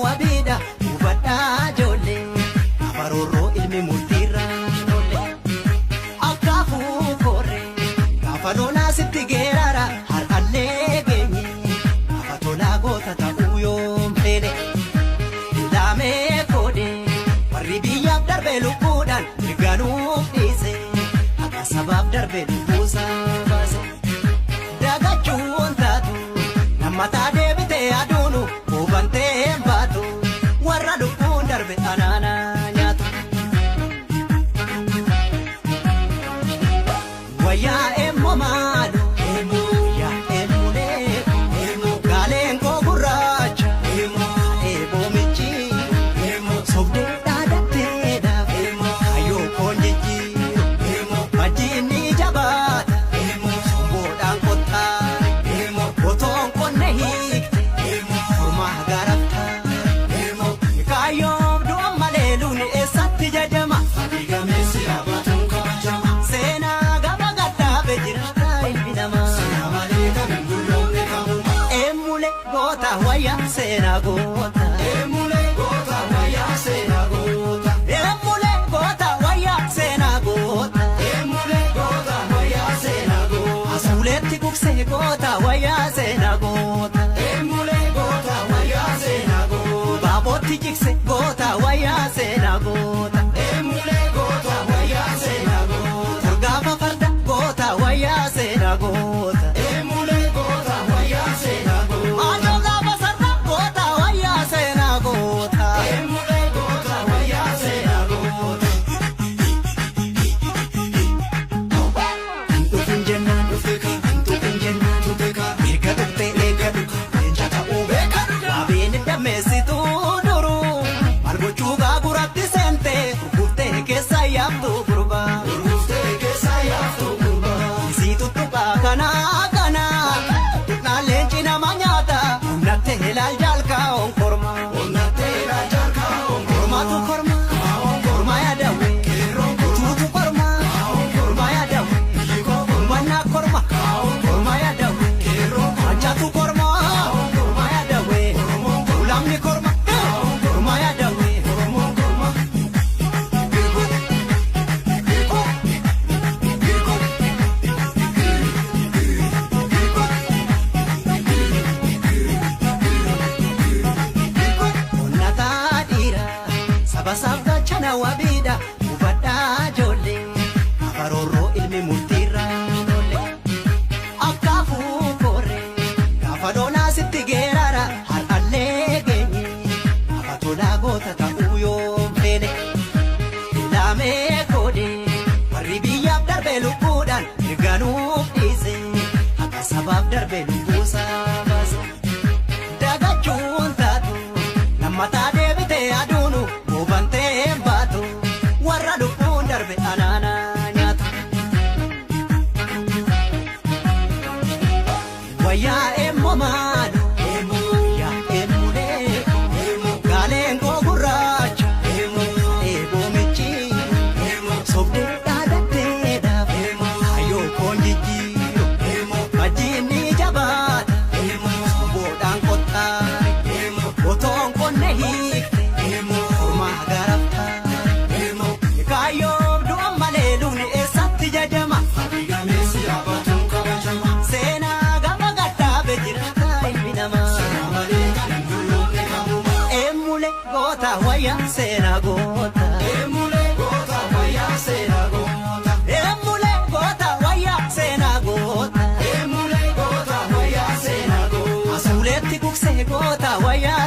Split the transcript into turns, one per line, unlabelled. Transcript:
wabiidha hubadhaa ijoollee gaafa roorroo ilmi murtiirra oolle akkaafuu koorree gaafa lolaa sitti geerara har'allee geenye gaafa tolaa goota ta'uu yoom feene ilaamee koodee warri biyyaaf darbe lubbuudhaan mirganuuf dhiise akka sabaaf darbe lubbuusaa baase dagachuun taatu nammataa deebitee aduunu hubantee hin baatu warra lubbuun darbe anaana nyaatu. Wayyaa eemmoo maalu yaa eemmoo leeku gaaleen koo gurraacha eeboo michi sobdee dhaadatteedhaaf hayyoo koon jijjiiru majjiin ni jabaata somboodhaan qottaa otoon qonne hiikte kormaa garaftaa kaayyoon du'a malee lubni eessatti jajama seenaa gaba gadhaabe jiraata ilmi namaa. Eemmulee goota wayyaa seenaa goota. Eemmulee goota wayyaa seenaa goota. Eemmulee goota wayyaa seenaa goota. Eemmulee goota wayyaa seenaa goota. Asuuleetti gugsee goota wayyaa seenaa goota. Eemmulee goota wayyaa seenaa goota. Baabootti jigse goota wayyaa seenaa goota. Eemmulee goota wayyaa seenaa goota. Gaafa farda goota wayyaa seenaa goota. Eemmulee goota wayyaa seenaa goota. Adoo gaafa sarda goota wayyaa seenaa goota. Eemmulee goota wayyaa seenaa goota. Dhufin jennaan dhufee tuqin jennaan tuqee erga tuqxee eega dhuka leenca ta'uu beeka waabeen dammeessituu duruu maal gochuu gaaguratti seentee gurguftee keessa yaaftu gurbaa. Gurguftee keessa yaaftu gurbaa. Isii tuttuqaa kanaa kanaa tuqnaan leenci nama nyaata humnattee ilaal jaalkaa onkorma. Humnattee ilaal jaalkaa onkorma. Kormaatu korma. Kormaa yaadawee. Tuutu korma. Kormaa yaadawee. Kormannaa korma. Kormaa yaadawee. Mancaatu korma. Kormaa yaadawee. Ulamni korma. Kormaa yaadawee. Onnataa dhiiraa saba saaf gaachana wabiidha hubadhaa ijoollee gaafa roorroo ilmi murtiirra oolle akkaafuu koorree gaafa lolaa sitti geerara har'allee geenye gaafa tolaa goota ta'uu yoom feene ilaamee koodee warri biyyaaf darbe lubbuudhaan mirganuuf dhiise akka sabaaf darbe lubbuusaa baase. Dagachuun taatu lammataa deebitee aduunu hubantee hin baatu warra lubbuun darbe anaana nyaatu. Wayyaa eemmoo maalu yaa eemmu leeku gaaleen koo gurraacha eeboo michi sobdee dhaadatteedhaaf hayyoo koon jijjiiru majjiin ni jabaata somboodhaan qottaa otoon qonne hiikte kormaa garaftaa kaayyoon du'a malee lubni eessatti jajama seenaa gaba gadhaabe jiraata ilmi namaa. Eemmulee goota wayyaa seenaa goota. Eemmulee goota wayyaa seenaa goota. Eemmulee goota wayyaa seenaa goota. Eemmulee goota wayyaa seenaa goota. Asuuleetti gugsee goota wayyaa